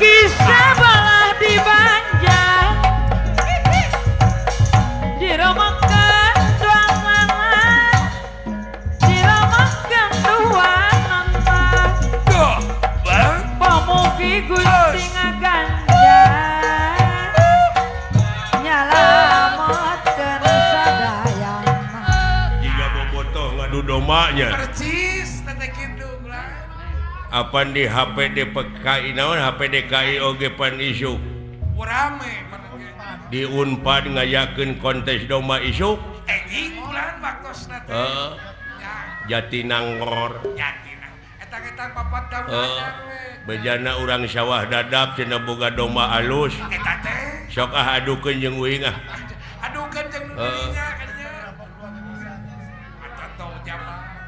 Kisah balah di Banjar diromakan dua mana diromakan dua nama pamugi Gusti ngaganjar nyalametkeun sadayana jika bobotoh ngadu domanya percis teh kitu. Apan di HP DPKI naon HP DKI oge pan isuk rame di Unpad ngayakeun kontes domba isuk enjing bulan waktosna teh Jatinangor Jatinang eta eta papat daun anyar we bejana urang sawah dadap cenah boga domba alus eta teh sok ah adukeun jeung uing ah adukeun jeung nu dirinya kadinya atuh tong jama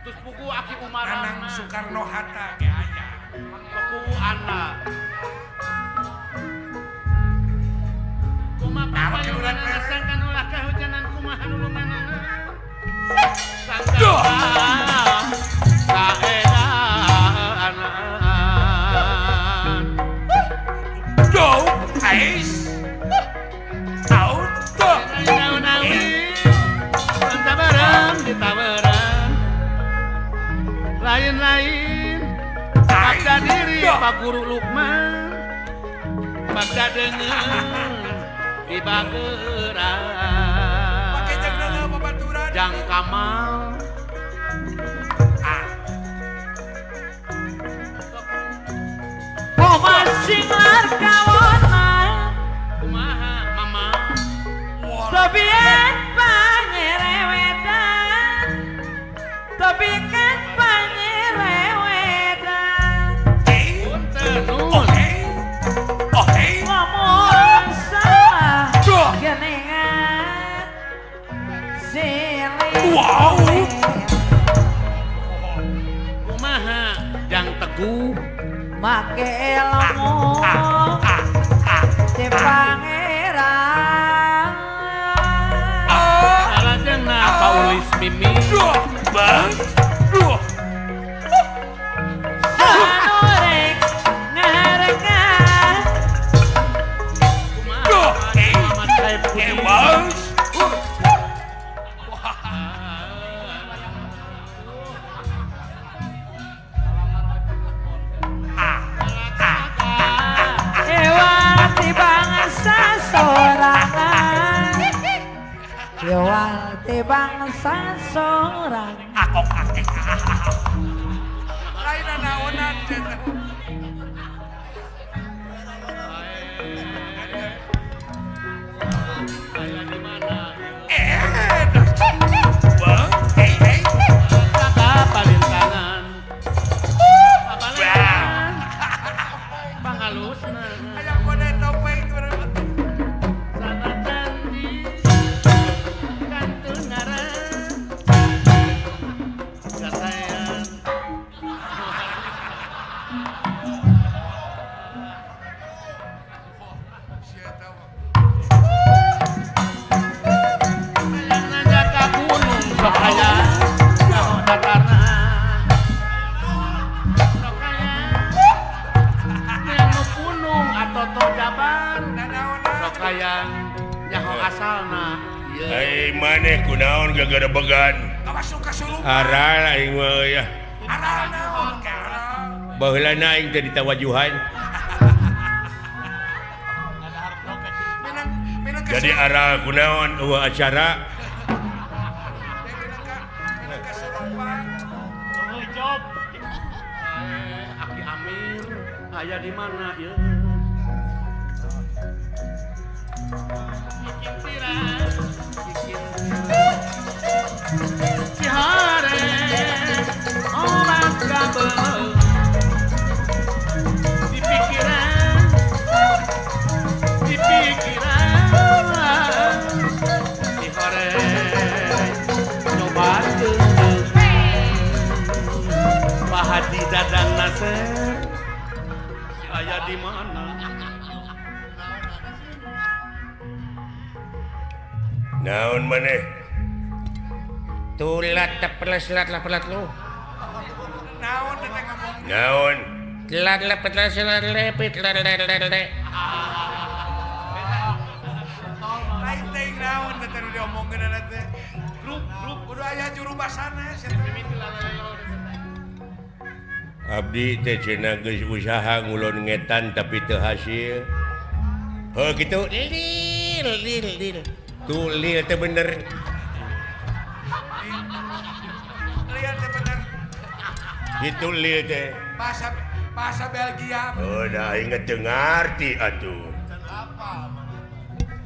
terus buku Aki Umar Anang Soekarno Hatta ge aya buku anak kumaha sangkan ulah kahujanan kumaha nu manana sangkan kaedaan do ais auto naon-naon tabaran ditabaran lain-lain bagda diri Pak Guru Lukman bagda dengen di bageran jang kamal masing lar kawonan kumaha mama tobian panyerewetan tobikan panyerewetan punten ngomong salah genengan silih wow kumaha jang teguh make ilmu si pangeran salajengna Paulis Mimi bang sanorek ngaharga kumaha Muhammad Saib Budi Ewati bangsa sorang lain naonan aya di mana palintangan pabalean pangalusna hayang kode topeng sanajan di kantun ngaran kasayan hayang nanya ka gunung sok aya nyaho datarna sok aya yang nu punung atoto jabar sok hayang nyaho asalna ieu ai maneh kunaon gagarebegan aral aing mah euy ah aral naon ke aral baheulana aing teh ditawajuhan jadi aral kunaon eueuh acara Aki Amir aya di mana ieu bikin tiras bikin cihare obat kabel di pikiran di pikiran cihare nyoba Pak Haji Dadang Nasir aya di mana naon maneh tulat tepeles lat lah pelat lu naon teh ngomong naon Lain teuing naon teh nu diomongkeun teh. Grup grup kudu aya juru basana sia teh. Abdi teh cenah geus usaha ngulon ngetan tapi teu hasil. Heuh kitu lil lil lil. Tuh lil teh bener. Lil teh bener. Itu lil teh. Bahasa bahasa Belgia. Oh, dah inget teu ngarti atuh.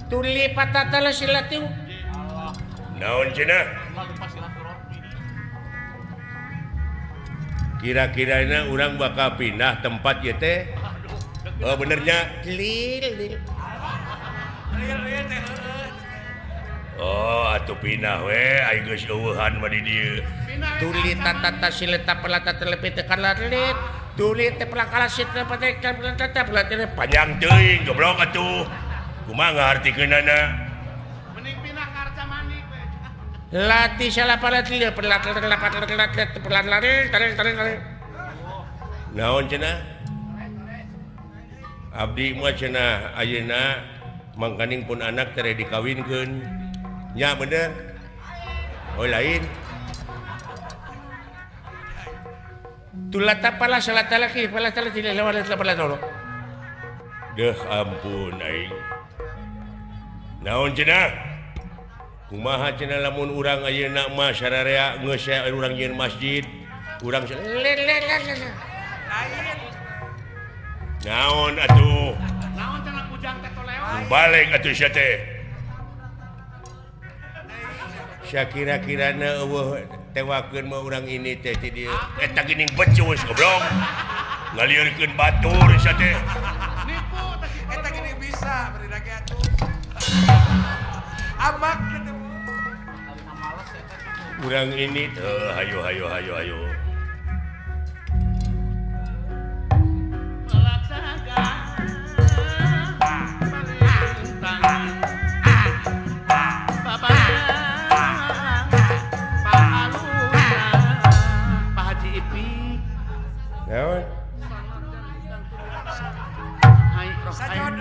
Tuli patatala silatiu. Naon cenah? Kira-kirana urang bakal pindah tempat ieu teh. Oh benernya lil lil. Lil lil teh heueuh. Oh atuh pindah we aing geus eueuhan mah di dieu. Tuli tatata sileta pelata telepit kalalit. Tuli teh pelakala sitra pate pelata pelata panjang teuing goblok atuh. Kumaha ngartikeunana? Mending pindah ka Arca Manik we. Lati salapalat lil pelat pelat pelat pelat pelat. Naon cenah? Abdi mah cenah ayeuna mangkaning pun anak tere dikawinkeun. Nya bener. Oh lain. Tulata pala salata laki pala tala tidak lewat pala tolo. Deh ampun aing. Naon cenah? Kumaha cenah lamun urang ayeuna mah sararea geus urang nyieun masjid, urang Lain. Naon atuh? Naon cenah ujang teh toleon? Balik atuh sia teh. Sia kira-kirana eueuh tewakeun mah urang ini teh ti dieu. Eta geuning becus goblok. Ngalieurkeun batur sia teh. Nipu teh eta geuning bisa beri ge atuh. Amak kitu. Urang ini teh hayo hayo hayo hayo.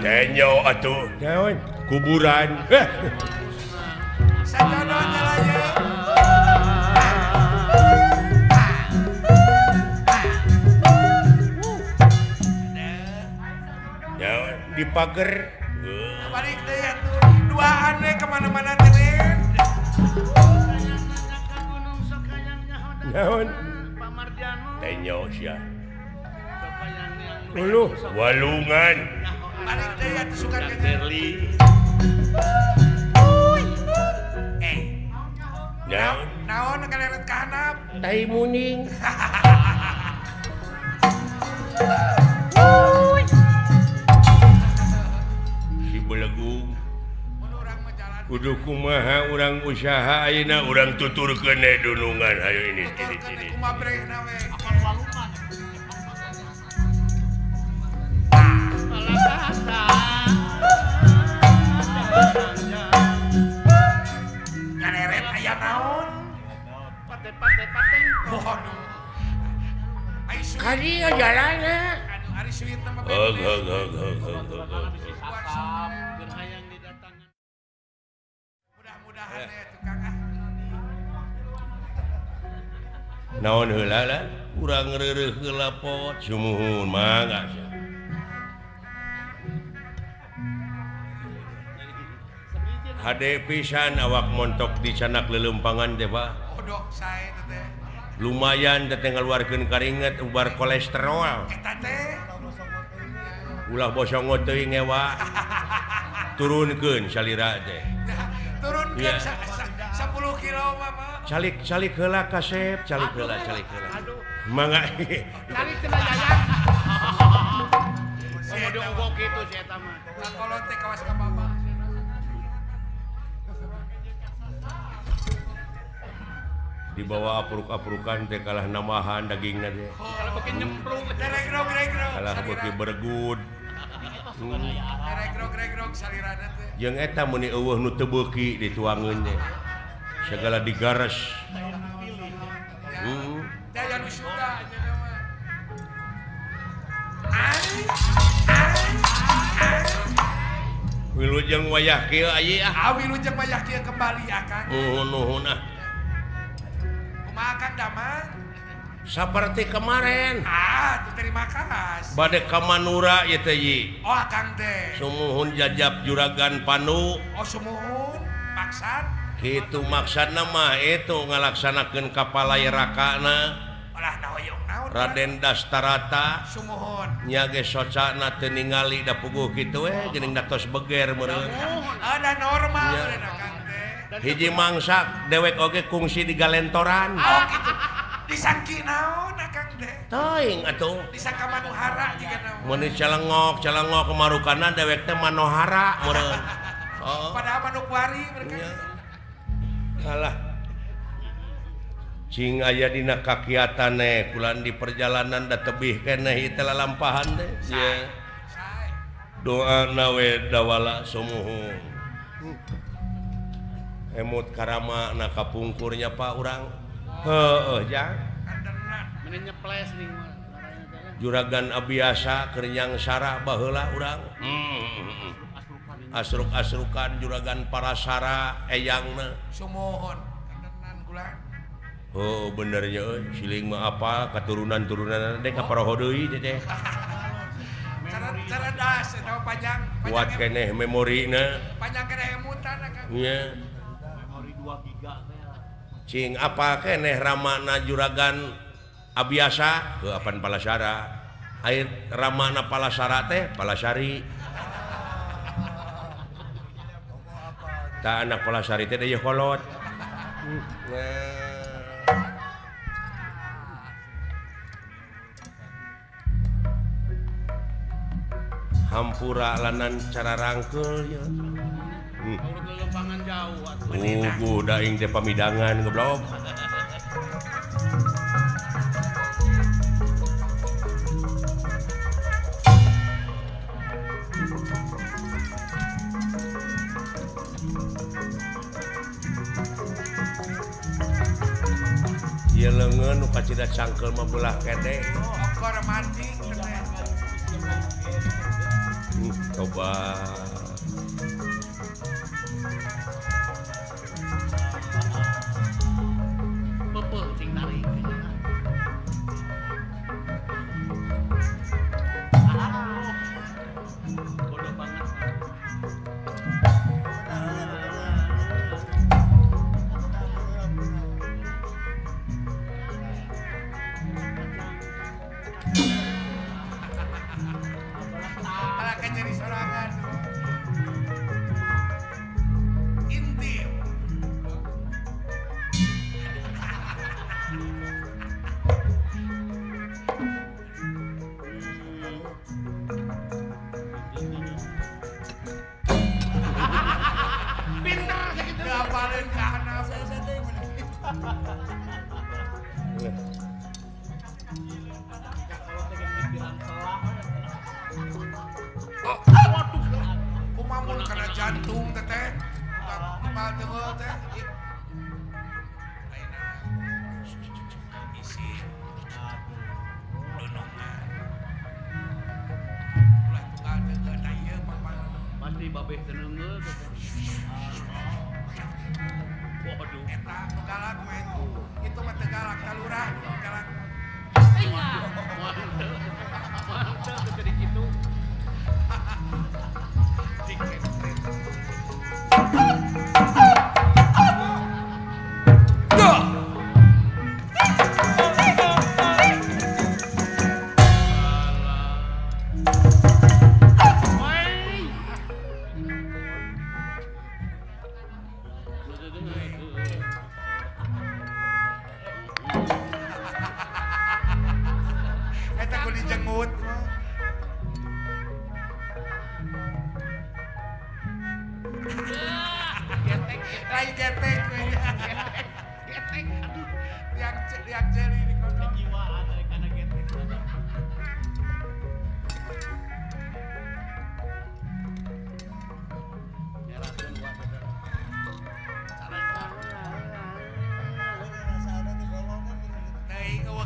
Tenyo atuh naon kuburan. Sajono jalaya. Naon di pager. Balik deui atuh. Duaan we ka mana-mana teh. Naon? Tenyo sia. Uluh, walungan. Balik deui atuh sukan ka Berli. Eh. Naon? Naon kaleret ka handap? Tai muning. Si belegung. Kudu kumaha urang usaha ayeuna urang tuturkeun dunungan hayo ini ini ini. Kumaha brehna we. Kareret aya naon? Waduh. Kali jalanna. Aduh, ari suit mah. Heug heug heug heug heug. Mudah-mudahan ya tukang ah. Naon heula lah? Urang reureuh heula pot sumuhun mangga. Hade pisan awak montok di canak lelempangan teh Pak. Odok sae teh. Lumayan teh ngaluarkeun karinget ubar kolesterol. Eta teh. Ulah bosongot teuing ngewa. Turunkeun salira teh. Turunkeun 10 kilo mah. Calik calik heula kasep, calik heula calik heula. Mangga. Calik cenah yayan. Komo diunggok kitu si eta mah. Kakolot teh kawas ka bapak. Dibawa apruk-aprukan teh kalah namahan dagingna teh. Kalau beuki nyemplung kalah beuki bergud. Regrog-regrog salirana teh. Jeung eta meuni eueuh nu teu beuki dituangeun teh. Segala digares. Daya nu suka nya mah. Wilujeng wayah kieu ayi ah. Wilujeng wayah kieu kembali akang. Nuhun nuhun ah. Kumaha Kang Damang? Saperti kemarin. Ah, terima kasih. Bade ka Manura ieu teh yi. Oh, akang teh. Sumuhun jajab juragan Panu. Oh, sumuhun. Maksad? Kitu maksudna mah itu ngalaksanakeun kapalai rakana. Olah nahoyong naon? Raden Dastarata. Sumuhun. Nya ge socana teu ningali da puguh kitu we geuning da tos beger meureun. Ada normal meureun akang teh. Hiji mangsa dewek oge kungsi di galentoran. Oh kitu. Disangki naon akang teh? Teuing atuh. Disangka Manohara jiga naon. Mun celengok celengok marukana dewek teh Manohara meureun. Oh. Padahal Manokwari mereka. Alah. Cing aya dina kakiatan kulan di perjalanan da tebih keneh ieu teh lalampahan teh. Ye. Doa nawe dawala sumuhun. Emut karama na kapungkurnya Pak urang. Heueuh jang. Meni nyeples ning Juragan Abiasa keur nyangsara baheula urang. Asruk-asrukan juragan Parasara eyangna. Sumuhun kandenan kula. Oh benernya euy, siling mah apa katurunan-turunan teh ka paroho deui teh teh. Cerdas eta panjang. Kuat keneh memorina. Panjang keneh emutan akang. Nya. Memori 2 giga teh. Cing apa keneh ramana juragan Abiasa heuh apan Palasara. Air ramana Palasara teh Palasari. Ta anak Palasari teh deui kolot. Hampura lanan cara rangkeul ya. Lempangan jauh atuh. Ugu daing teh pamidangan goblok. Ieu leungeun nu kacida cangkeul mah belah kede. Okor mancing teh. Coba pepeuh cing tarik. Bodoh banget.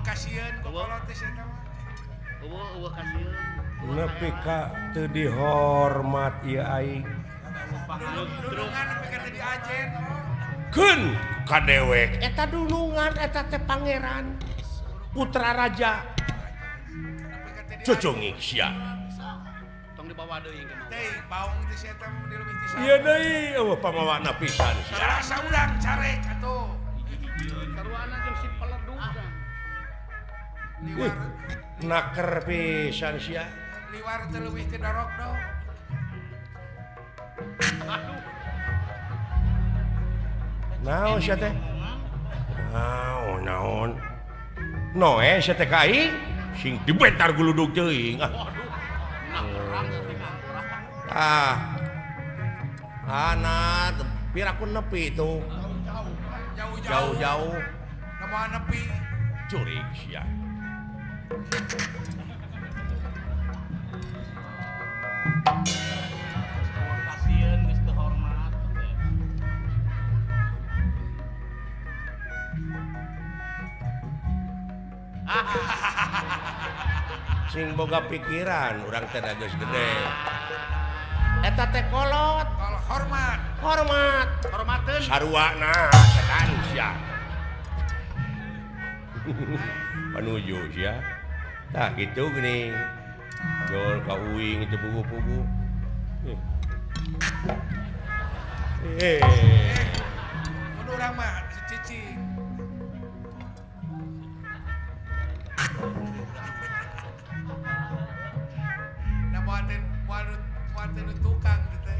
Kasieun ku kolot teh eta mah. Eueuh eueuh kasieun. Nepi ka teu dihormat ieu aing. Dunungan nepi ka teu diajen. Keun ka dewek eta dunungan eta teh pangeran putra raja. Cucungik sia. Tong dibawa deui ke mah. Teh baung teh sia teh dileuwih ti saha. Ieu deui eueuh pamawana pisan sia. Sarasa urang carek atuh. Saruana jeung si peledug. Liwar naker pisan sia. Liwar teh leuwih ti dorok do. Aduh. Naon sia teh? Naon naon. Noe sia teh ka aing sing dibentar guludug teuing. Ah. Ah. Anak piraku nepi tuh. Jauh-jauh. Nama nepi. Curik sia. Pasieun geus teu hormat. Sing boga pikiran urang teh geus gede. Eta teh kolot, hormat. Hormat. Hormateun. Saruana setan sia. Panuju sia. Tah kitu geuning. Jol ka uing teu pugu-pugu. Mun urang mah cicing. Nah muatin muatin tukang gitu.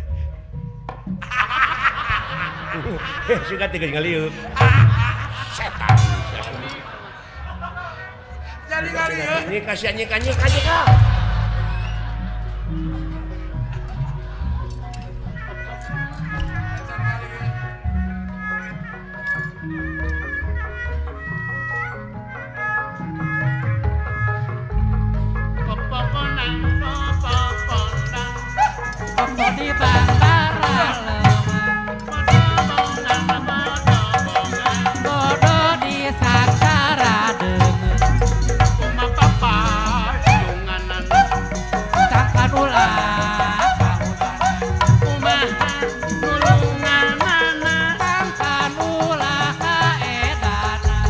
Suka tiga ngaliuk. Setan. Jadi ngaliuk. Ini kasih nyika nyika nyika. Di bantara lemah bodo di sakara deungeun sangkan ulah kahujanan sangkan ulah kaedana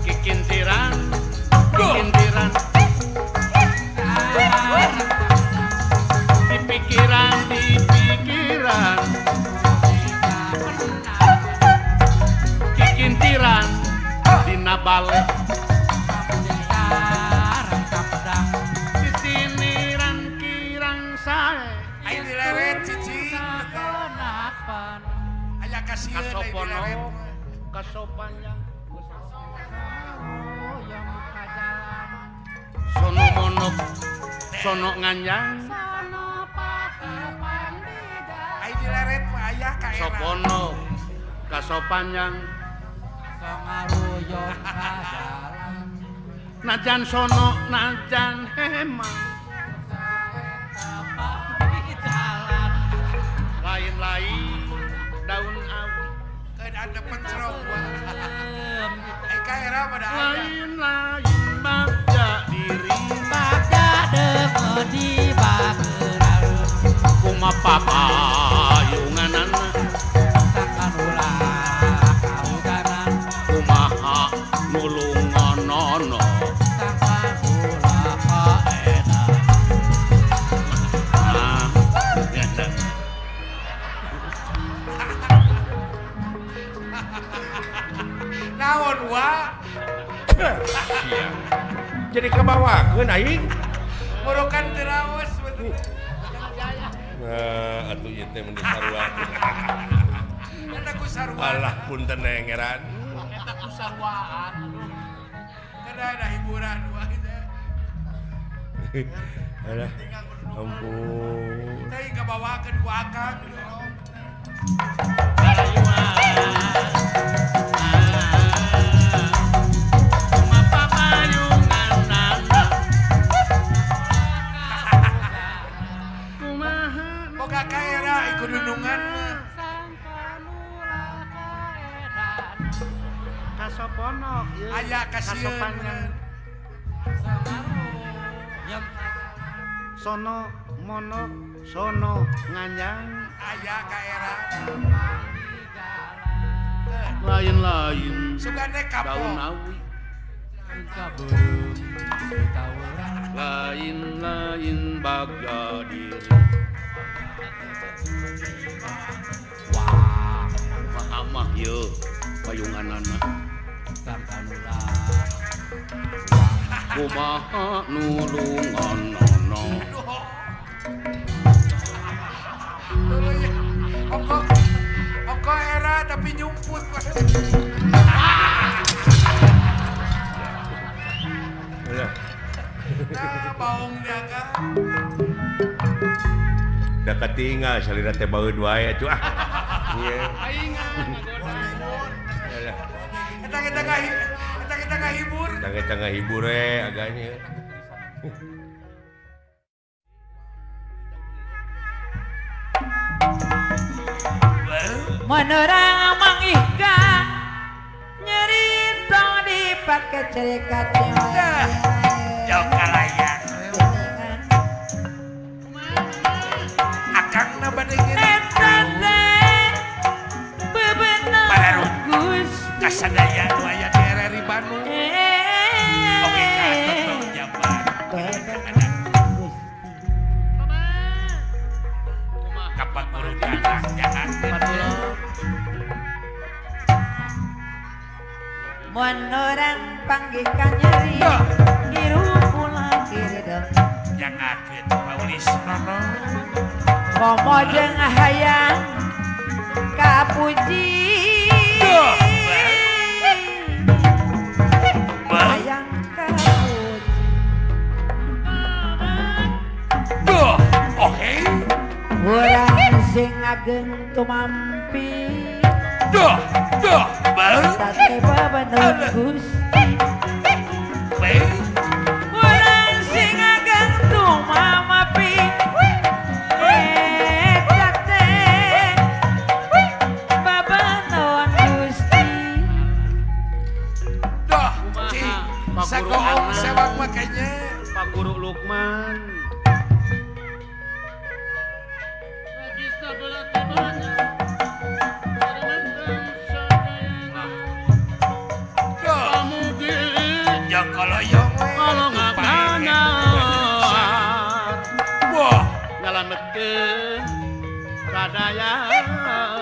Kikintiran, kikintiran, di pikiran, di pikiran, kikintiran, dina bale, sisiniran kirang sae, Ayo dileret cicing. Aya kasieun deui kasopono, dileret. kasopanjang, sono monok, sono nganjang, Ayo dileret mah aya ka era. sopono, kasopanjang, najan sono, najan hemang, lain-lain daun awi, Keun ada pencrong. Ai ka era mah da aya. lain-lain bagja diri, kumapapayunganana, kumaha nulungonono, ah, biasa. Naon wa? Sia. Jadi kabawakeun aing. Murukan teu raos betul. Nah, atuh ieu teh mun sarua. Eta ku sarua. Alah punten ngeran. Eta ku saruaan, aduh. Kada ada hiburan wa teh. Alah, ampun. Teh kabawakeun ku akang. Kumaha Boga ka era iku dunungan mah. kasoponok ieu. Aya kasieun. Kasopanjang. Sono mono sono nganyang aya ka era lain-lain sugane daun kapok awi lain-lain bagja diri wah mahamah ye payunganana kumaha nulunganana ongko ongko era tapi nyumput. Nah, baung dia kan. Da katinggal salira teh baeud wae atuh ah. Ieu. Eta kita eta kita ngahibur. Eta ngahibur we agaknya. Menerang mangihka nyerita dipake cerekat jauh kalaya akang na badai eta teh bebener Gusti kasadaya nu aya di RRI Bandung. Oke ka Toto Jabar kapan guru tanah jahat menerang panggih kanyeri dirupulang kiridem yang akeun Paulis nono komo jeung hayang kapuji hayang kapuji duh oke urang sing ageng tumampi duh duh bang tate bebener Gusti urang sing ageng tumampi eta teh bebener Gusti duh cing sagoong sewak makanya Pak Guru Lukman nyalametkeun sadayana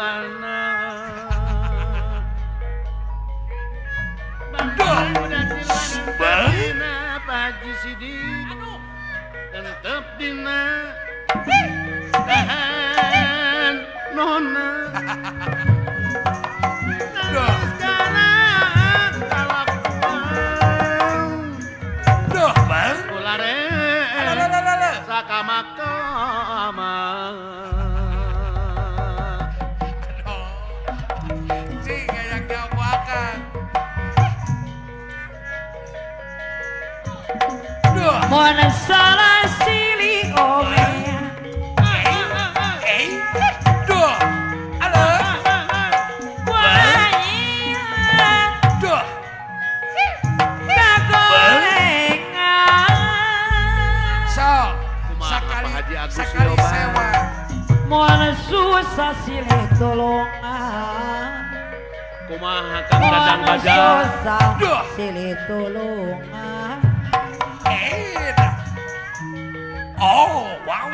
dina Pak Haji Sidik tetep dina tahan nona duh bang ulare sakama-kama cing hayang jawab duh mun salah silih omea duh halo duh kagorengan sok sakali sakali sewa mun susah silih tulungan kumaha Kang Dadang Bajal susah silih tulungan oh wow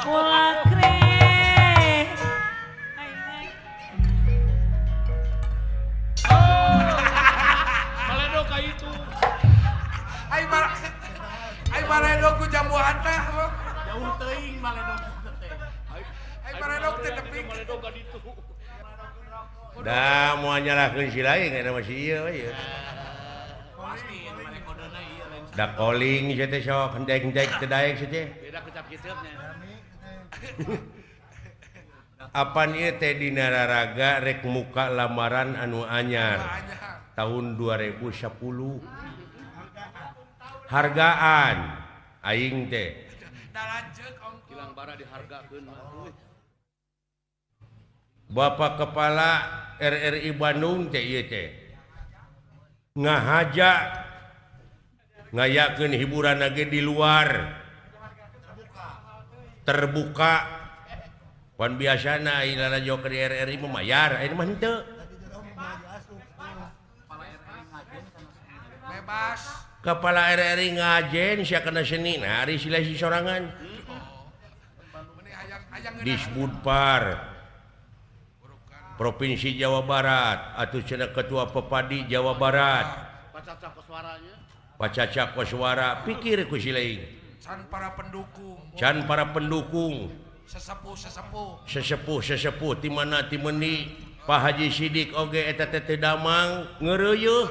ulah kreh maledog ka itu ai maledog ku jambu antah jauh teuing maledog teh ai maledog teh tepi maledog ka ditu da moal nyalahkeun si lain eta mah si ieu we da koling sia teh sok hendek-hendek teu daek sia teh beda kecap kiceupnya apan ieu teh dina raraga rek muka lamaran anu anyar tahun 2010 hargaan aing teh kilang bara dihargakeun Bapak Kepala RRI Bandung teh ieu teh ngahaja Ngayakeun hiburan lagi di luar terbuka. Pan biasana aya lalajo ke RRI mah mayar, aya mah henteu. Bebas. Kepala RRI ngajen sia kana seni, nah ari sila si sorangan. Disbudpar Provinsi Jawa Barat atuh cenah Ketua Pepadi Jawa Barat. Pacaca koswara pikir ku si lain. Can para pendukung. Can para pendukung. Sesepuh-sesepuh. Sesepuh-sesepuh ti mana ti meuni Pak Haji Sidik oge eta teh teu damang ngeureuyeuh.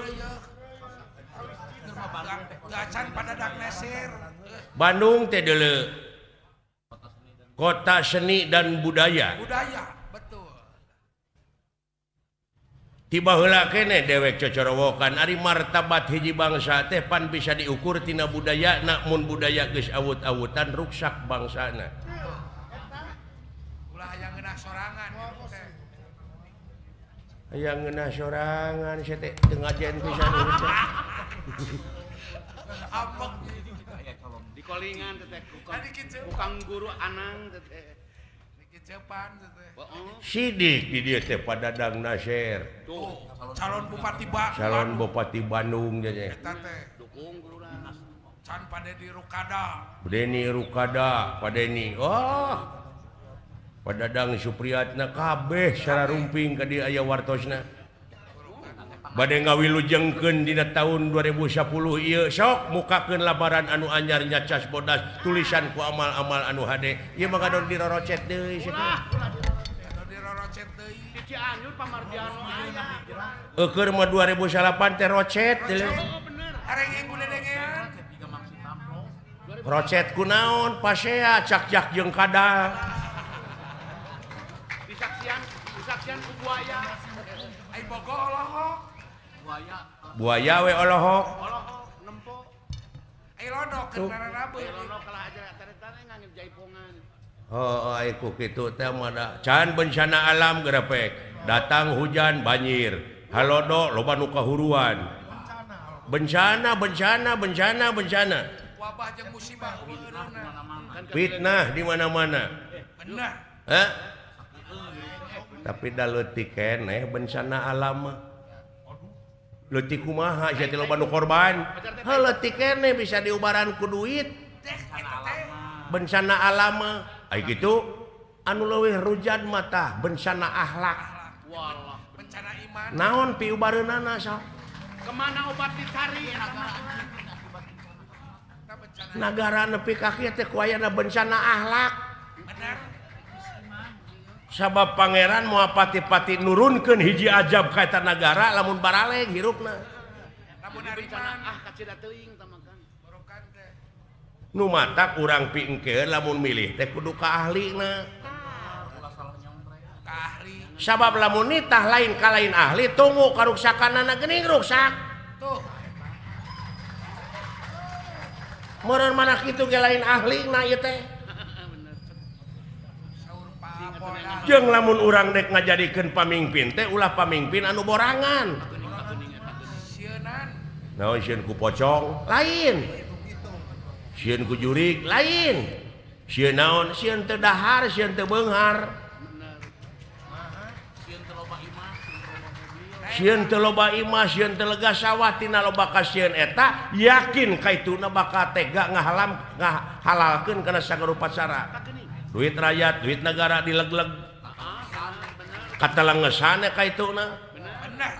Can Padadang Nasir. Bandung teh deuleu. Kota seni dan budaya. Budaya, betul. Tiba heula keneh dewek cocorowokan ari martabat hiji bangsa teh pan bisa diukur tina budaya namun budaya geus awut-awutan ruksak bangsana. Ulah hayang ngeunah sorangan teh. Hayang ngeunah sorangan sia teh teu ngajen pisan urang teh. Apek di kolingan teh kukang guru Anang teh. Sidik di dieu teh Padadang Nasir. Tuh, calon bupati Bandung. Calon bupati Bandung teh. Eta teh dukung guruna. Can Pak Dedi Rukada. Deni Rukada, Pak Deni. Oh. Padadang Supriyatna kabeh sararumping ka dieu aya wartosna. Bade ngawilujengkeun dina tahun 2010 ieu sok mukakeun labaran anu anyar nyacas bodas tulisan ku amal-amal anu hade. Ieu mah gadon dirorocet deui sia teh. Gadon dirorocet deui. Di Cianjur Pamardiano aya. Eukeun mah 2008 teh rocet deui. Areng ku dedengean. Rocet ku naon pasea cak-cak jeung kadal. Disaksian, disaksian ku buaya. Ai bogo olohok. Buaya we olohok. Olohok nempo. Ai lodok keur nararabeun. Ai lodok kalah aja taretana ngangge jaipongan. Heuh ai ku kitu teh mah da can bencana alam gerepek. Datang hujan banjir, halodo loba nu kahuruan. Bencana bencana bencana bencana. Wabah jeung musibah fitnah di mana-mana. Benar. Hah? Tapi da leutik keneh bencana alam mah. Leutik kumaha sia teh loba nu korban. Heuh leutik keneh bisa diubaran ku duit. Bencana alam mah ai kitu anu leuwih rujan mah tah bencana akhlak. Bencana iman. Naon piubareunana sok? Kemana obat dicari? Nagara nepi ka kieu teh ku ayana bencana akhlak. Bener. Sabab pangeran moal pati-pati nurunkeun hiji ajab ka eta nagara lamun baraleg hirupna. Lamun bencana ah kacida teuing tah makan. Borokan teh. Nu matak urang pingkeun lamun milih teh kudu ka ahlina. Ka ahli. Sabab lamun nitah lain ka lain ahli tunggu karuksakanana geuning ruksak. Tuh. Meureun mana kitu ge lain ahlina ieu teh. Jeung lamun urang dek ngajadikeun pamingpin teh ulah pamingpin anu borangan. Naon sieun ku pocong? Lain. Sieun ku jurig? Lain. Sieun naon? Sieun teu dahar, sieun teu beunghar. Sieun teu loba imah, sieun teu lega sawah tina loba kasieun eta yakin kaituna bakal tega ngahalam ngahalalkeun kana sagarupa cara. Duit rakyat, duit negara dileg-leg. Kata langesana kaituna. Bener.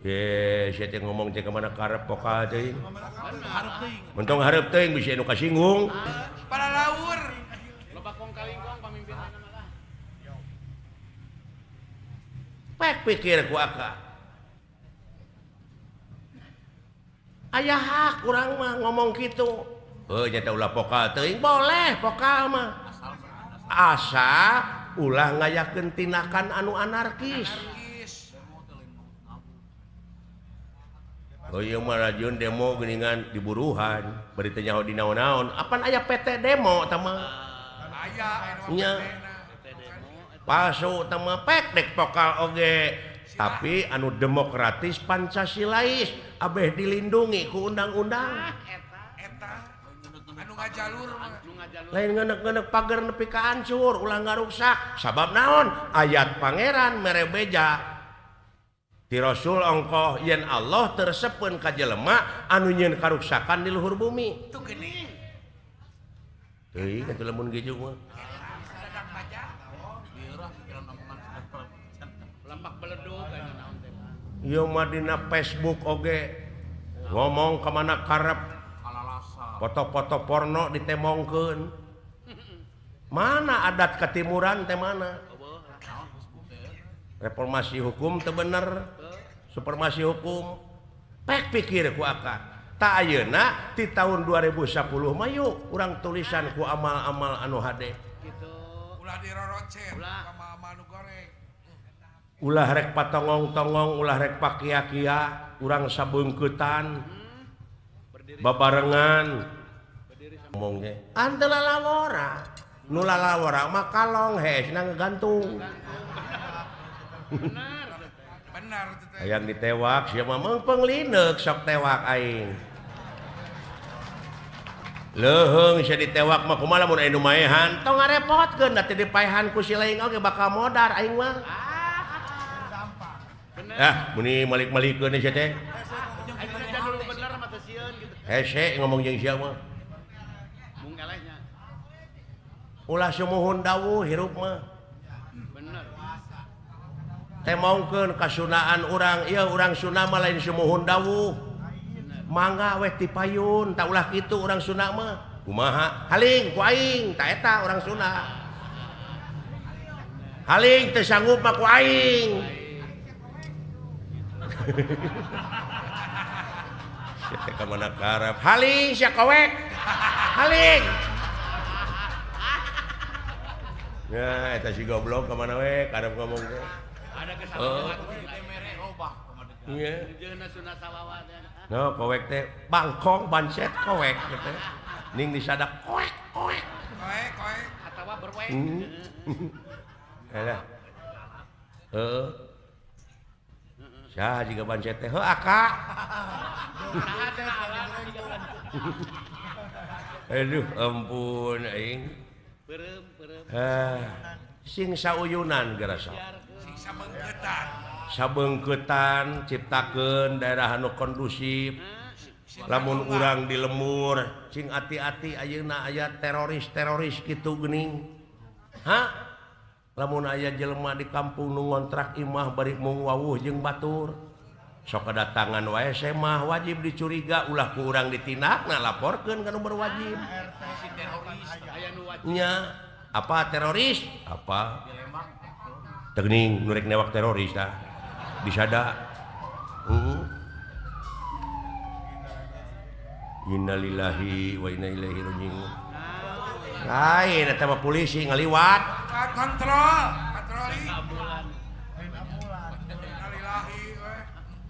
Ye, sia teh ngomong teh ka mana karep pokal teuing. Mentong hareup teuing bisa nu kasinggung. Para laur. Loba kong kalingkong pamimpinna mah. Pek pikir ku aka. Aya hak urang mah ngomong kitu. Heuh nya teh ulah pokal teuing, boleh pokal mah. Asa ulah ngayakeun tindakan anu anarkis. Oh ieu mah rajun demo geuningan diburuhan, bari teu nyaho di naon-naon. Apan aya PT demo tah mah? Aya nya. Palsu tah mah pek dek pokal oge. Tapi anu demokratis Pancasilais abeh dilindungi ku undang-undang. Eta anu ngajalur lain ngenek-ngenek pagar nepi ka hancur ulah ngaruksak sabab naon ayat pangeran mere beja ti Rasul ongkoh yen Allah tersepeun ka jelema anu nyieun karuksakan di luhur bumi. Tuh geuning. Teuing atuh lamun geju mah. Lampak beledug aya naon teh. Ieu mah dina Facebook oge ngomong ka mana karep foto-foto porno ditemongkeun. Mana adat ketimuran teh mana? Reformasi hukum teu bener. Supremasi hukum. Pek pikir ku akak. Tak ayeuna ti tahun 2010 mah yuk urang tulisan ku amal-amal anu hade. Gitu. Ulah dirorocet amal-amal nu goreng. Ulah rek patongong-tongong, ulah rek pakia-kia, urang sabeungkeutan. Babarengan. Ngomongnya ante lalawora. Nu lalawora mah kalong hesna ngegantung. Benar. Benar itu teh. Hayang ditewak sia mah meungpeung lineuk sok tewak aing. Leuheung sia ditewak mah kumaha lamun aya nu maehan tong ngarepotkeun da teu dipaehan ku si lain oge bakal modar aing mah. Ah, muni malik-malikeun sia teh. Bener mah teu sieun gitu. Hese ngomong jeung sia mah. Mung elehnya. Ulah sumuhun dawuh hirup mah. Bener. Temongkeun kasunaan urang, ieu urang Sunda mah lain sumuhun dawuh. Mangga weh tipayun, tak ulah kitu urang Sunda mah. Kumaha? Haling ku aing, ta eta urang Sunda. Haling teu sanggup mah ku aing. Sia teh ka mana karep? Haling sia kowek. Haling. Ya eta si goblok ka mana we karep ngomong teh. Ada kesalahan iya. No, kowek teh bangkong bancet kowek gitu. Ning disadak koek koek. Koek koek atawa berwek. Alah. Heeh. Saha jiga bancet teh? Heuh aka. Aduh ampun aing. Peureum peureum. Sing sauyunan gerasa. Sing sabeungkeutan. Sabeungkeutan ciptakeun daerah anu kondusif. Lamun urang di lemur sing ati-ati ayeuna aya teroris-teroris kitu geuning. Hah? Lamun aya jelema di kampung nu ngontrak imah bari mung wawuh jeung batur. Sok kedatangan wae semah wajib dicuriga ulah ku urang ditindakna laporkeun ka nu berwajib. Nya apa teroris? Apa? Tegening nu rek newak teroris tah. Disada. Innalillahi wa inna ilaihi raji'un. Lain eta mah polisi ngaliwat. Kontrol, patroli. Innalillahi we.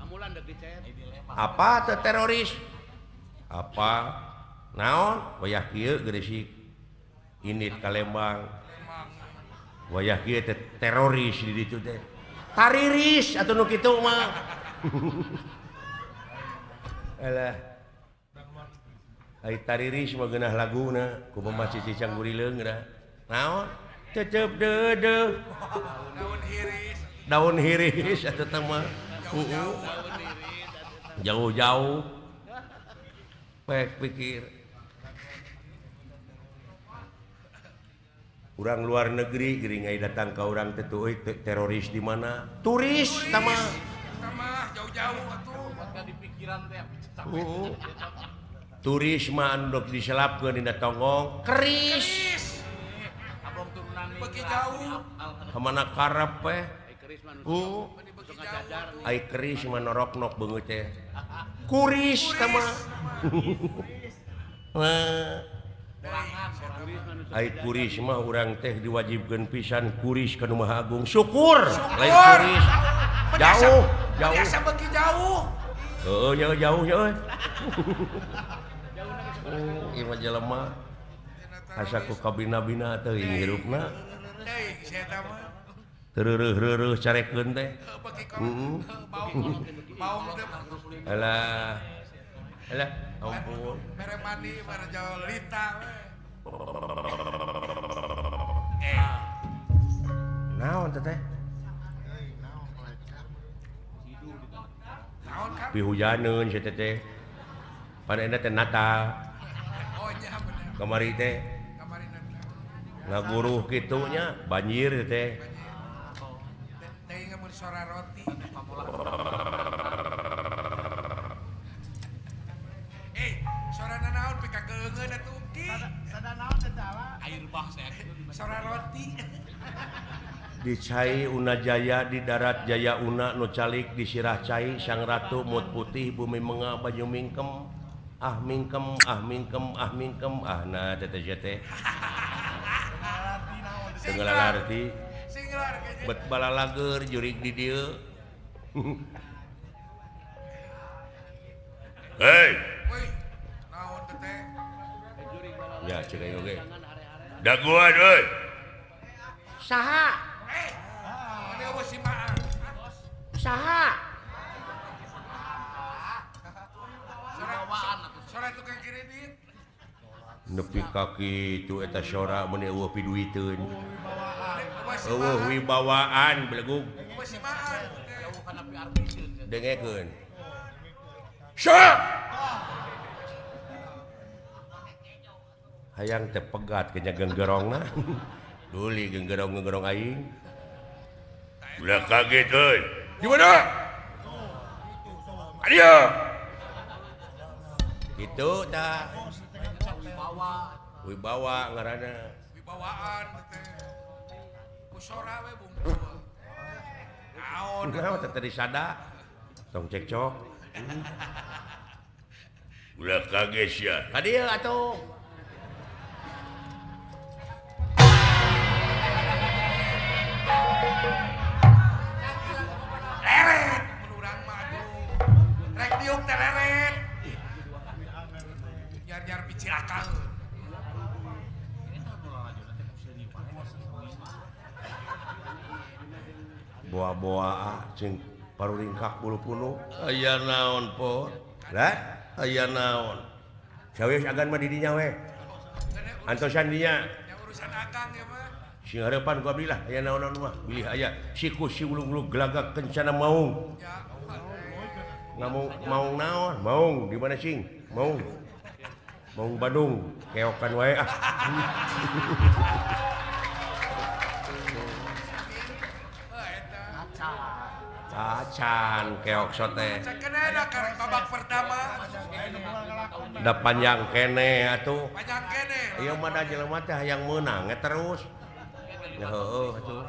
Ambulan deuk dicet. Apa teh teroris? Apa? Naon? Wayah kieu Gresik. Indit ka Lembang. Wayah kieu teh teroris di ditu teh. Tariris atuh nu kitu mah. Alah. Ai tariris mah geunah laguna kumaha Cici Canggurileng geunah. Naon? Cecep deudeuh. Daun hiris. Daun hiris atuh teh mah. Jauh-jauh. Pek pikir. Urang luar negeri geuring ai datang ka urang teh tuh euy teroris di mana? Turis tah mah. Tah jauh-jauh atuh. Buat di pikiran teh. Turis mah anu dok diselapkeun dina tonggong keris. Beuki jauh. Ka mana karep we? Ai keris mah noroknok beungeut teh. Kuris tah mah. Ai kuris mah urang teh diwajibkeun pisan kuris ka nu Maha Agung. Syukur lain kuris. Jauh, jauh. Biasa beuki jauh. Heeh, jauh jauh euy. Ieu mah jelema asa ku kabina-bina teuing hirupna. Teuing sia eta mah. Tereureureuh carekeun teh. Heeh. Alah. Alah, ampun. Mere mandi bare jauh lita we. Naon teh? Naon Kang? Pihujaneun si teh. Pan eta teh Natal. Oh nya bener. Kamari teh. Kamari Natal. Ngaguruh kitu nya banjir teh. Teh mun sora roti. Sora naon pika keungeun atuh ki. Sada naon teh air bah saya. Sora roti. Di cai Una Jaya di darat Jaya Una nu calik di sirah cai Sang Ratu mut putih bumi menga banyu mingkem ah mingkem ah mingkem ah mingkem ah na teh teh teu ngalarti bet balalager jurig di dieu. Hei naon teh ya cek aing oge daguan euy saha saha sora tukang kredit nepi ka kitu eta sora mun eueuh piduiteun eueuh wibawaan belegug dengekeun sora hayang teh pegat kenya genggerongna duli genggerong-genggerong aing ulah kaget euy. Di mana? Ayo. Gitu tah. Wibawa. Wibawa ngaranna. Wibawaan teh. Ku sora we bungkul. Naon? Naon teh tadi sada. Tong cekcok. Ulah kaget sia. Ka dieu atuh. Leret mun urang mah atuh. Rek diuk teh leret. Jar-jar picilakaeun. Boa-boa cing paruringkak bulu punu. Aya naon po? Lah, aya naon? Sawios agan mah di dinya we. Antosan dinya. Yang urusan akang ya mah. Sing hareupan ku abdi lah aya naon-naon mah. Bilih aya siku si ulung-ulung gelagak kencana maung. Ngamung maung naon? Maung di mana sing? Maung. Maung Bandung, keokan wae ah. Acan keok sote. Cek babak pertama. Da panjang kene atuh. Panjang kene. Ieu mah da jelema teh hayang meunang terus. Ya heueuh atuh.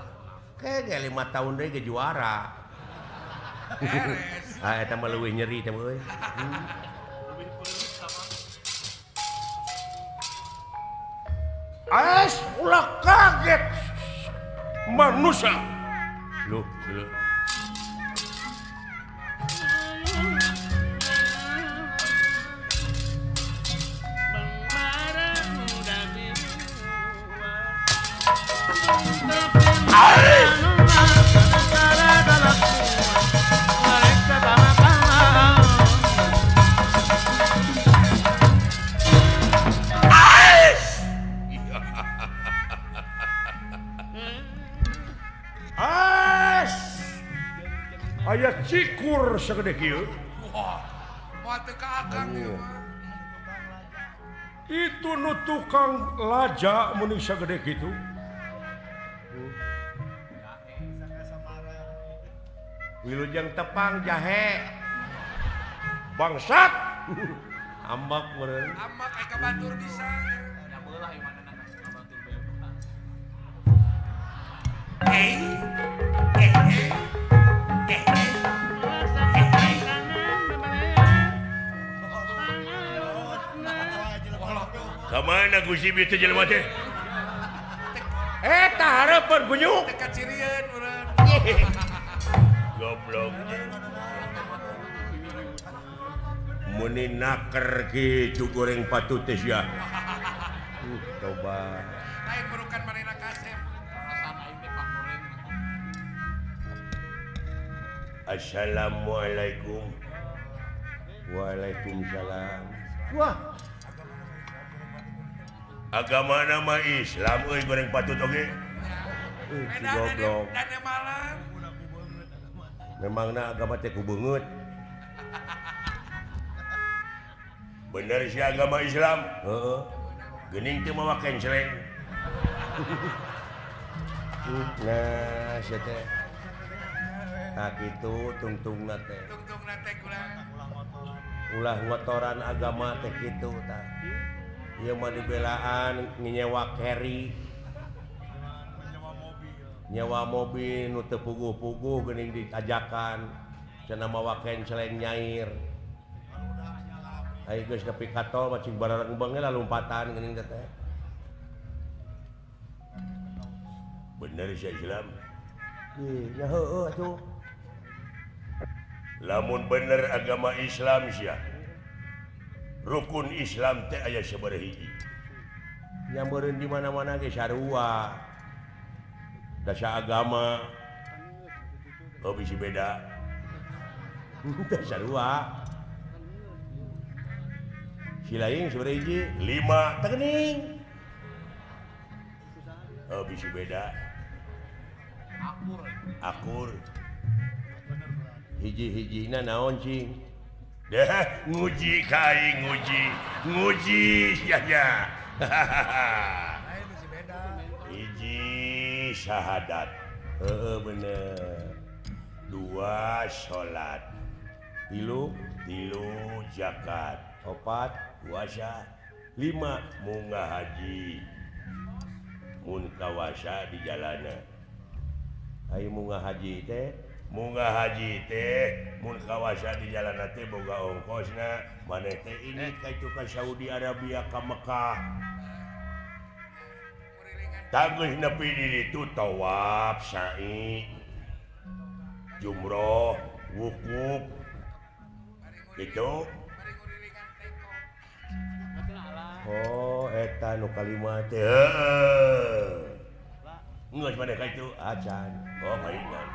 Ke ge 5 tahun deui ge juara. Ah eta mah leuwih nyeri teh euy. As ulah kaget manusia. Loh, loh. Aya cikur segede kieu. Wah, moal teu ka akang ieu mah. Itu nu tukang laja mun sagede kitu. Wilujeng tepang jahe. Bangsat. Ambak meureun. Ambak aya ka batur bisa. Ya beulah ieu mah ka batur bebas. Hei. Kamana Gusti bieu teh jelema teh? Eta hareupeun gunyuk. Teu kacirieun urang. Goblok. Meni naker kitu goreng patut teh sia. Coba. Lain merukan manehna kasep. Perasaan aing teh pangoreng. Assalamualaikum. Waalaikumsalam. Wah. Agama nama Islam euy goreng patut oge. Si goblok. Memangna agama teh ku beungeut. Bener sih agama Islam. Heeh. Geuning teu mawa kenceleng. Nah, sia teh. Tah kitu tungtungna teh. Tungtungna teh ulah ngotoran agama teh kitu tah. Ieu mah dibelaan nyewa carry. Nyewa mobil nu teu puguh-puguh geuning diajakan cenah mawa kenceleng nyair. Ayo geus nepi ka tol mah cing barareng bae lompatan geuning teh. Bener sia Islam. Ih, nya heueuh atuh. Lamun bener agama Islam sia. Rukun Islam teh aya sabaraha hiji. Nya meureun di mana-mana ge sarua. Dasa agama. Oh bisi beda. Teh sarua. Si lain sabaraha hiji? 5 teh geuning. Oh bisi beda. Akur. Akur. Hiji-hijina naon cing? Deh, nguji ka aing nguji. Nguji sia nya. Hiji syahadat. Heeh bener. 2 salat. 3 zakat. 4 puasa. 5 munggah haji. Mun kawasa di jalana. Ayo munggah haji teh, munggah haji teh, mun kawasa di jalana teh boga ongkosna, maneh teh ini ka itu ka Saudi Arabia ka Mekah. Tanggeus nepi di ditu tawaf, sa'i, jumroh, wukuf. Gitu. Oh, eta nu kalima teh. Heeh. Geus maneh ka itu acan. Oh, palingan.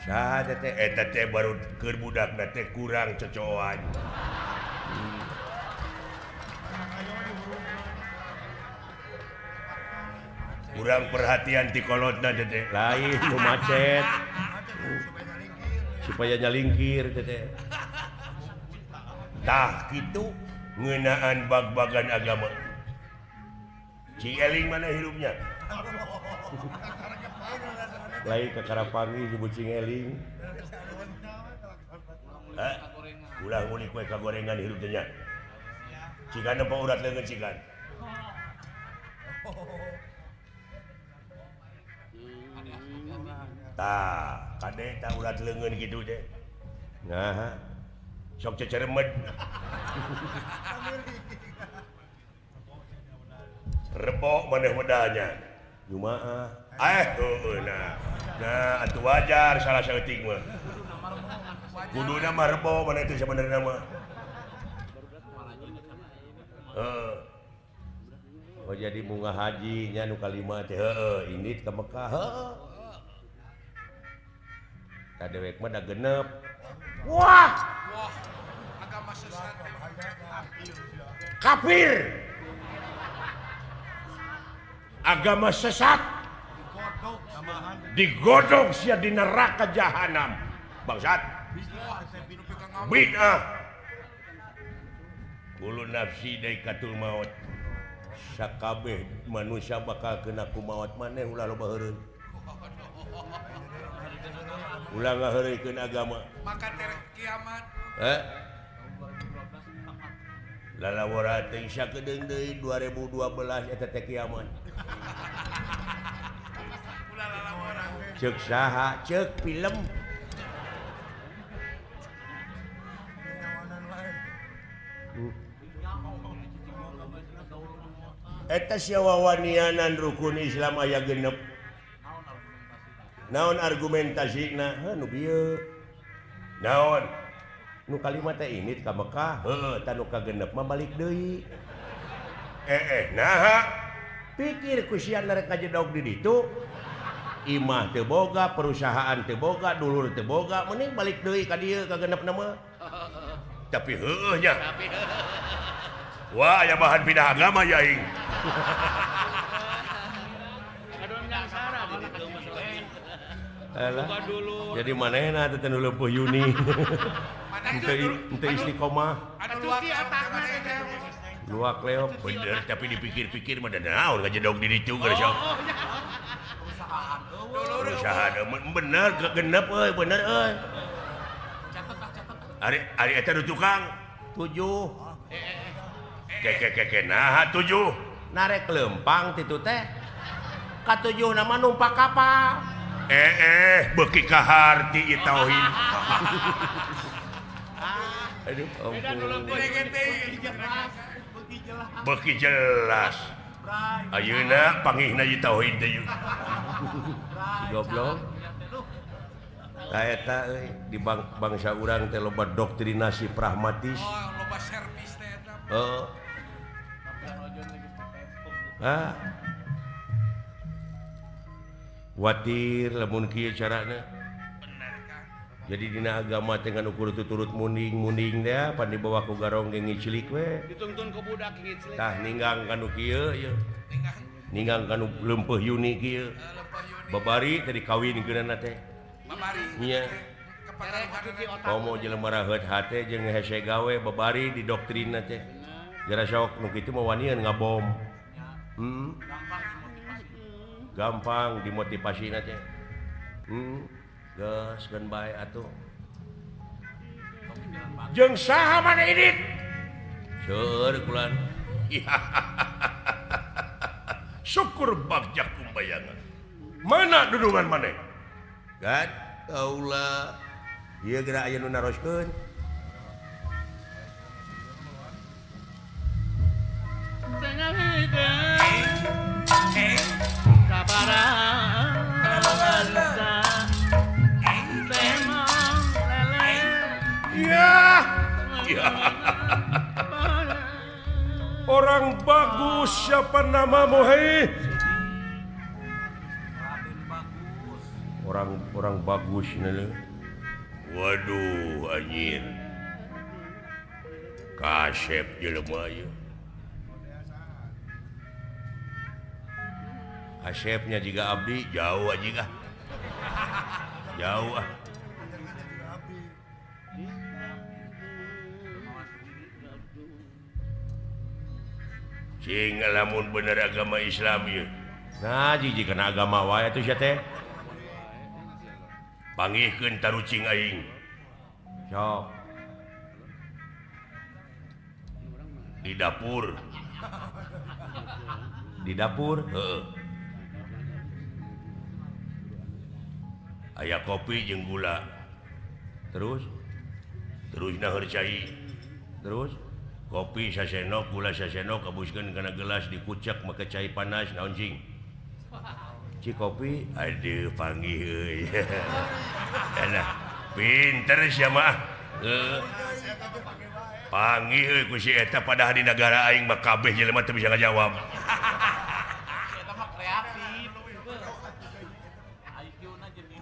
Saha teh eta teh baru keur budakna teh kurang cocoan. Kurang perhatian ti kolotna teh. Lain nu macet. Supaya nyalingkir teh. Tah kitu ngeunaan bag-bagan agama. Cing eling mana hirupnya? Lain kakara panggih disebut cing eling. Hah? Ulah ngulik we kagorengan hirup teh nya. Cikan nempo urat leungeun cikan. Tah, kade tah urat leungeun kitu teh. Nah, sok ceceremed. Rebok maneh medalnya. Jumaah. Heueuh nah. Nah, atuh wajar salah saeutik mah. Kuduna mah rebo maneh teh sabenerna mah. Heeh. Oh jadi bunga haji nya nu kalima teh heueuh indit ka Mekah heueuh. Ka dewek mah da genep. Wah. Wah, agama sesat. Kafir. Agama sesat. Digodog sia di neraka jahanam. Bangsat. Bid'ah. Kullu nafsi daikatul maut. Sakabeh manusia bakal kena ku maut maneh ulah loba heureuy. Ulah ngaheureuykeun agama. Maka tereh kiamat. Heh. Lalawara teh sakedeung deui 2012 eta teh kiamat. Ulah lalawara. Ceuk saha? Ceuk film. Eta sia wawanianan rukun Islam aya genep. Naon argumentasina? Heuh nu bieu. Naon? Nu kalima teh indit ka Mekah, heueuh tah nu kagenep mah balik deui. Naha? Pikir ku sia rek ngajedog di ditu. Imah teu boga, perusahaan teu boga, dulur teu boga, mending balik deui ka dieu ka genepna mah. Tapi heueuh nya. Wah, aya bahan pindah agama ya aing. Alah. Jadi manehna teh nu leumpeuh Yuni. Henteu istiqomah. Luak leok bener tapi dipikir-pikir mah da naon ngajedog di ditu geus sok. Perusahaan bener genep euy bener euy. Ari ari eta nu tukang 7. Keke naha 7. Narek lempang titu teh. Ka-7 nama numpak kapal. Beuki kaharti ieu tauhid. Aduh ampun. Beuki jelas. Ayeuna pangihna ieu tauhid teh. Si goblok. Tah eta euy di bangsa urang teh loba doktrinasi pragmatis. Oh, loba servis teh eta. Heeh. Ah. Watir lamun kieu carana. Jadi dina agama teh ngan ukur tuturut munding-munding teh pan dibawa ku garong ge ngicilik we. Dituntun ku budak ngicilik. Tah ninggang kanu kieu ieu. Ninggang kanu leumpeuh Yuni kieu. Babari teh dikawinkeunana teh. Babari. Nya. Komo jelema raheut hate jeung hese gawe babari didoktrinna teh. Gara sok nu kitu mah wanian ngabom. Gampang dimotivasina teh. Geus geun bae atuh. Jeung saha maneh idit? Seueur kulan. Syukur bagja kumbayangan. Mana dudungan maneh? Gad kaula. Ieu geura aya nu naroskeun. Ya. Ya. Orang bagus siapa namamu hei? Orang bagus nele. Waduh anjir. Kasep jelema ieu. Kasepnya juga abdi jauh anjing ah. Jauh ah. Cing lamun bener agama Islam ieu. Nah, jiji kana agama wae atuh sia teh. Pangihkeun tarucing aing. Sok. Di dapur. Di dapur? Heeh. Aya kopi jeung gula. Terus? Terus naheur cai. Terus? Kopi sasenok, gula sasenok, kabuskeun kana gelas dikucek make cai panas naon cing? Ci kopi, aduh panggih euy. Elah, pinter sia mah. Heeh. Panggih euy ku si eta padahal di nagara aing mah kabeh jelema teu bisa ngajawab. Eta mah kreatif.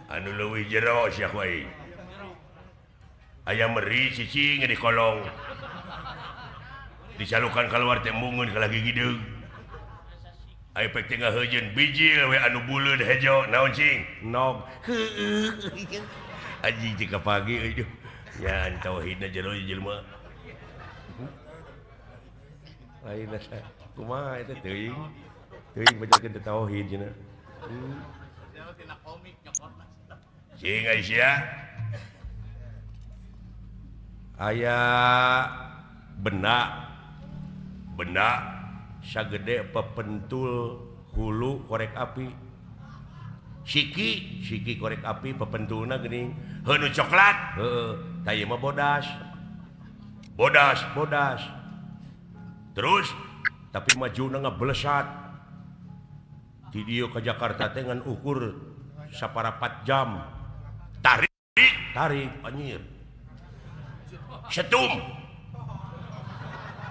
Anu leuwih jero sia ku aing. Aya meri cicing di kolong. Dicalukan keluar teh mungun ka lagi gideung. Aya pek teh ngaheujeun bijil we anu buleud hejo naon cing? Nog. Heueuh. Anjing teh kapagi euy. Nya tauhidna jero jelema. Lain asa kumaha eta teuing. Teuing bacakeun teh tauhid cenah. Cing Aisyah. Aya benda benda sagede pepentul hulu korek api. Siki siki korek api pepentulna geuning heuh nu coklat. Heeh, tah ieu mah bodas. Bodas, bodas. Terus tapi majuna ngablesat. Di dieu ka Jakarta teh ngan ukur saparapat jam. Tarik, tarik anjir. Setum.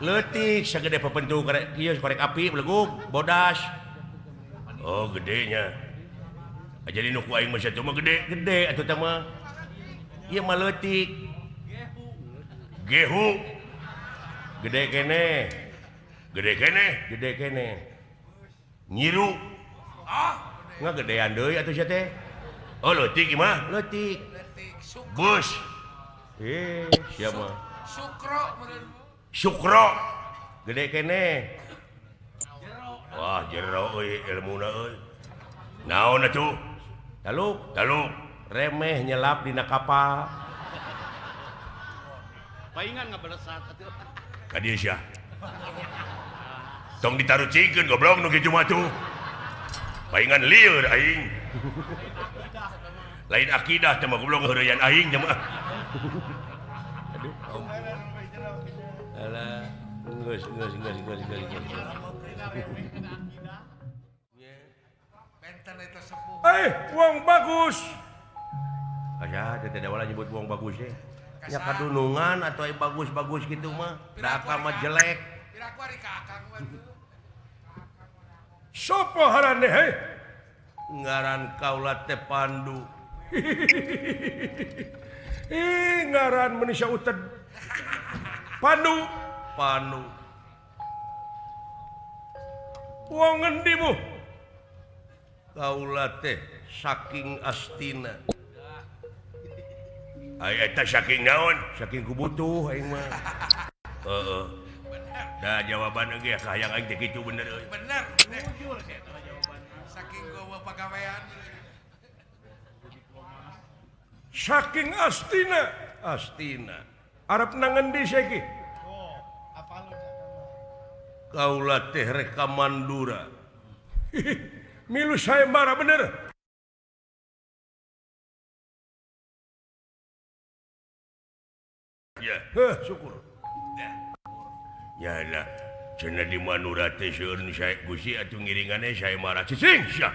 Leutik sagede pepentul korek ieu korek api belegug bodas. Oh gedenya. Jadi nu ku aing mah satu mah gede, gede atuh teh mah. Ieu mah leutik. Gehu. Gede keneh. Gede keneh, gede keneh. Nyiru. Ah, ngagedean deui atuh sia teh. Oh leutik ieu mah, leutik. Bus. Siapa? Sukro meureun. Sukro. Gede keneh. Wah, jero euy ilmuna euy. Naon atuh? Taluk, taluk. Remeh nyelap dina kapal. Paingan ngabalesat atuh. Ka dieu sia. Tong ditarucingkeun goblok nu kitu mah tuh. Paingan lieur aing. Lain akidah teh mah goblok heureuyan aing teh mah. Aduh, ampun. Alah, geus geus geus geus geus. Wong bagus. Aya teh teh wala nyebut wong bagus teh. Nya kadunungan atau bagus-bagus gitu mah, da akang mah jelek. Piraku ari ka akang mah tuh. Sopo harane heh? Ngaran kaula teh Pandu. Ih, ngaran manusia uted. Pandu, Pandu. Wong ngendi mu? Kaula teh saking astina. Ai eta saking naon? Saking kubutuh aing mah. Heeh. Da jawaban ge kahayang aing teh kitu bener euy. Bener. Jujur sih eta jawaban. Saking gowo pagawean. Saking astina, astina. Arep nang ngendi saiki? Oh, apal Kaula teh rek ka Mandura. Milu sayembara bener. Ya, heh, syukur. Ya lah, cenah di Mandura teh seueur nu sae Gusti atuh ngiringane sayembara cicing sia.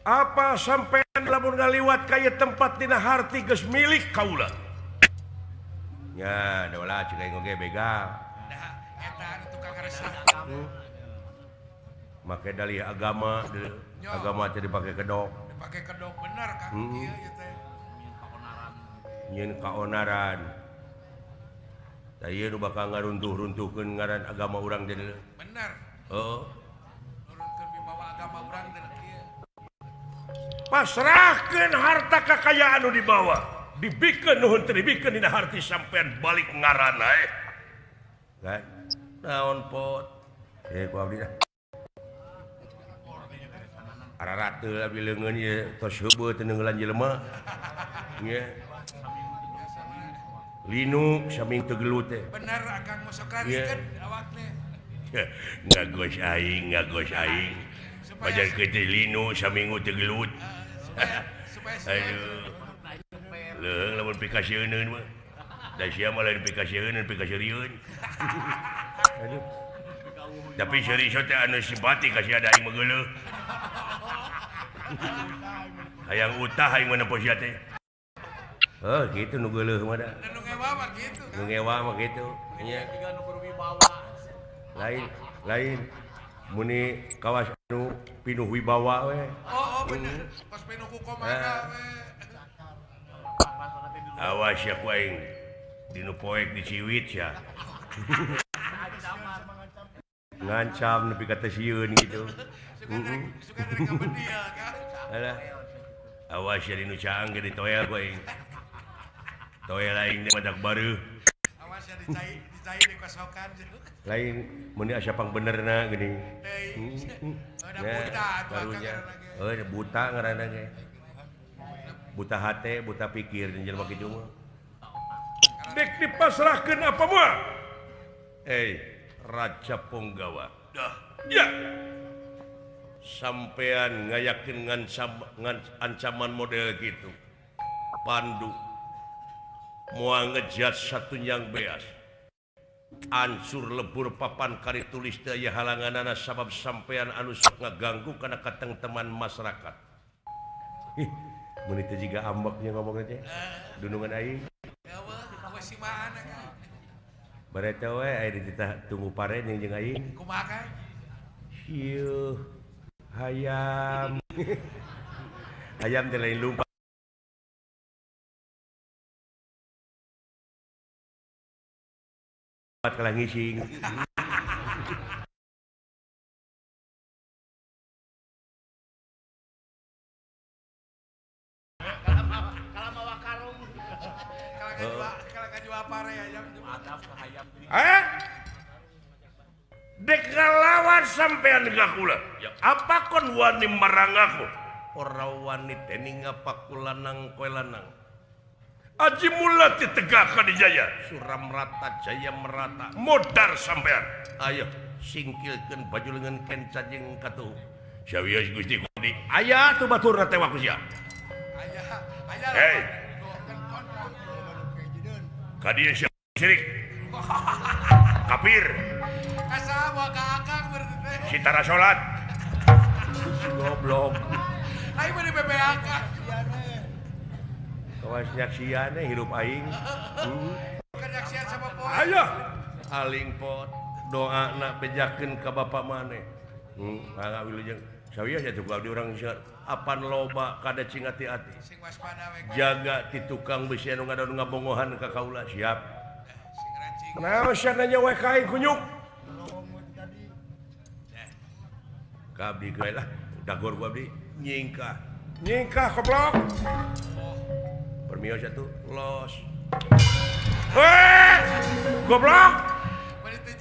Apa sampean lamun ngaliwat ka ieu tempat dina harti geus milik kaula? Nya, dola cek aing oge begal. Nah, eta anu tukang resah. Make dalih agama, agama teh dipake kedok. Dipake kedok bener Kang ieu ieu teh. Nyeun kaonaran. Tah ieu nu bakal ngaruntuh-runtuhkeun ngaran agama urang teh. Bener. Heeh. Nurunkeun wibawa agama urang teh kieu. Pasrahkeun harta kakayaan nu dibawa. Dibikeun nuhun teu dibikeun dina harti sampean balik ngaran ae. Kan? Naon pot? Ku abdi dah. Ararateul abdi leungeun ieu tos heubeut teu neungeulan jelema. Nya. Linu sami teu gelut teh. Bener akang mah sok rarikeun awak teh. Ngagos aing, ngagos aing. Pajar teh linu saminggu teu gelut. Supaya aduh. Leuheung lamun pikasieun mah. Da sia mah lain pikasieun, pikasieun. Aduh. Tapi seuri teh anu simpati ka sia da aing mah geuleuh. Hayang utah aing mah nempo sia teh. Heuh, kitu nu geuleuh mah da. Nu ngewa mah kitu. Nu ngewa mah kitu. Nya. Lain, lain. Muni kawas anu pinuh wibawa we. Oh, oh bener. Kos pinuh ku komana we. Awas ya ku aing. Dinu poek diciwit sia. Ngancam nepi ka teu sieun kitu. Heeh. Suka rek kabedial kan. Alah. Awas ya dinu caang ge ditoel ku aing. Toel aing teh matak bareuh. Awas ya dicai, dicai dikosokan. Lain mun asa pangbenerna geuning. Teuing. Udah buta atuh akang ngaranna ge. Heuh, buta ngaranna ge. Buta hate, buta pikir jeung jelema kitu mah. Dek dipasrahkeun apa moal? Raja Punggawa. Dah. Ya. Sampean ngayakeun ancaman model gitu. Pandu moal ngejat satunyang beas. Ancur lebur papan kari tulis teu aya halanganana sabab sampean anu sok ngaganggu kana katengteman masyarakat. Ih, mun teu jiga ambeknya ngomongna teh. Dunungan aing. Bareta we aya dititah tunggu pare jeung jeung aing. Kumaha Kang? Hieuh hayam. Hayam teh lain lumpat. Kalah ngising. Dek ngalawan sampean ka kula. Ya, apa kon wani marang aku? Ora wani dening apa kula nang kowe lanang. Aji mula ditegak Kadijaya, suram rata jaya merata, modar sampean. Ayo singkilkeun baju lengan kenca jeung katuhu. Sawios Gusti Kudi. Aya tuh baturna teh waku sia. Aya, aya. Hei. Ka dieu sia sirik. Kafir. Kasaha bawa ka akang berarti teh. Si tara salat. Goblok. Aing mah di BBAK. Kawas nyaksian hirup aing. Kenyaksian sama poe. Ayo aling pot doana bejakeun ka bapak maneh. Mangga wilujeng. Sawios atuh ku abdi urang apan loba kada cing ati-ati. Sing waspada we. Jaga ti tukang besi anu ngadon ngabongohan ka kaula siap. Sing rancing. Naon sia nanya we ka aing kunyuk. Ka abdi geus lah dagor ku abdi nyingkah. Nyingkah goblok. Permios atuh los. Heh! Goblok.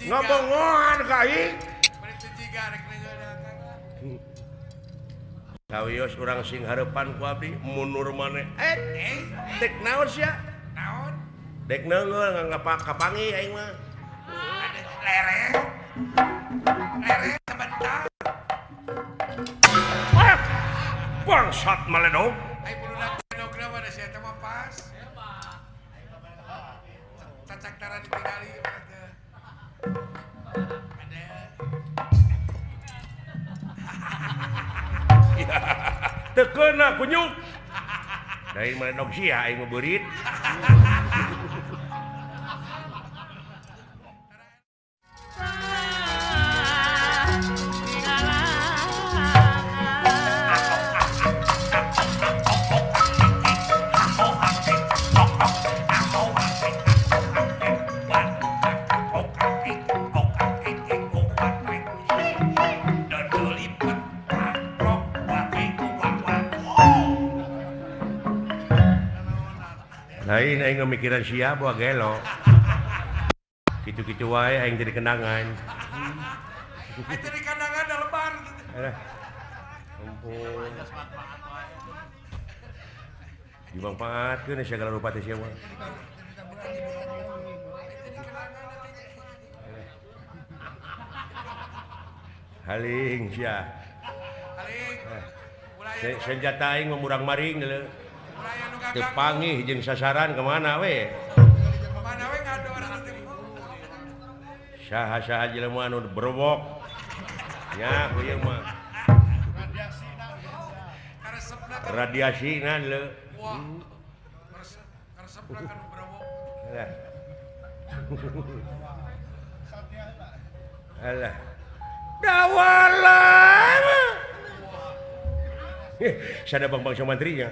Ngabongohan ka aing. Sawios urang sing hareupan ku abdi mundur maneh. Dek naon sia? Naon? Dek neungeul kapangi aing mah. Lereng. Lereng sebentar. Ah! Bangsat maledog. Ai buluna ledogna mah da sia teh mah pas. Cacak tara ditingali mah teh. Ada. Teu keuna kunyuk. Da aing maledog sia aing mah beurit. Lain aing mikiran sia bawa gelo. Kitu-kitu wae aing jadi kenangan. Aing jadi kenangan da lebar. Alah. Ampun. Dimanfaatkeun segala rupa teh sia mah. Haling sia. Haling. Senjata aing mah murang-maring leuh. Teu panggih jeung sasaran kemana we? Kemana we ngador teh. Saha-saha jelema anu berwok. Nya ku ieu mah. Radiasina leuh. Wah. Karesepna kan berwok. Alah. Alah. Dawala. Sada Bang-bang Somantrinya.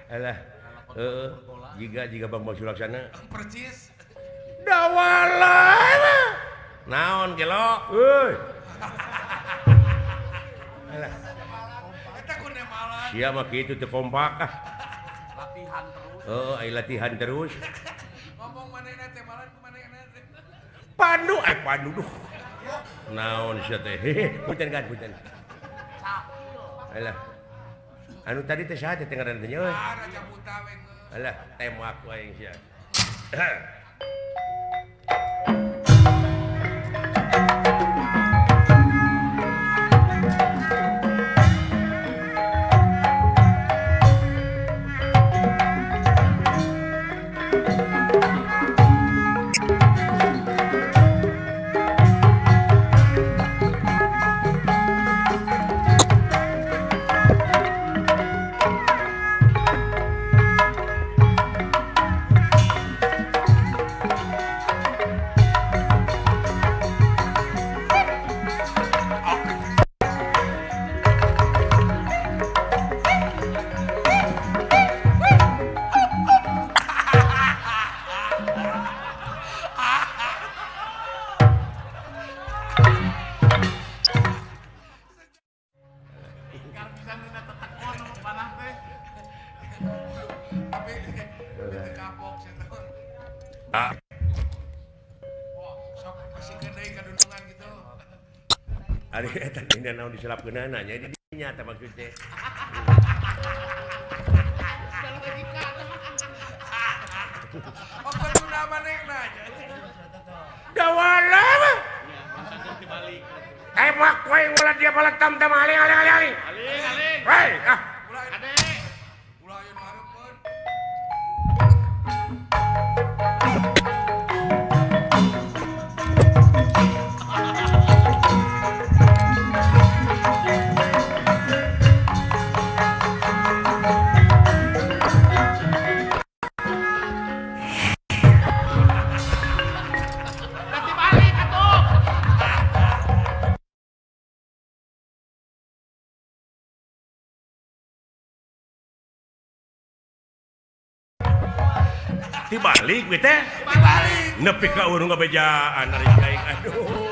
Alah. Heeh, jiga Bang-bang Sulaksana. Percis. Dawala. Naon gelo? Euy. Alah. Eta ku nemalan. Sia mah kitu teu kompak ah. Latihan terus. Heeh, ai latihan terus. Ngomong manehna teh malan ku manehna teh. Pandu pandu duh. Naon sia teh? Punten kan punten. Alah. Anu tadi teh saha teh ngaranna teh nya euy? Ah, Raja Buta we. Alah, tembak wae sia. Ari eta teh naon diselapkeunana nya di dinya tah maksud teh. Oke guna manehna aja. Dawala mah. Tembak we ulah dia balik tam-tam aling aling aling aling. Aling aling. Hei, ah. Ulah Ade. ulah aya nu hareupeun. Ganti balik atuh. Dibalik we teh. Dibalik. Nepi ka urang ngabejaan ari aing. Aduh.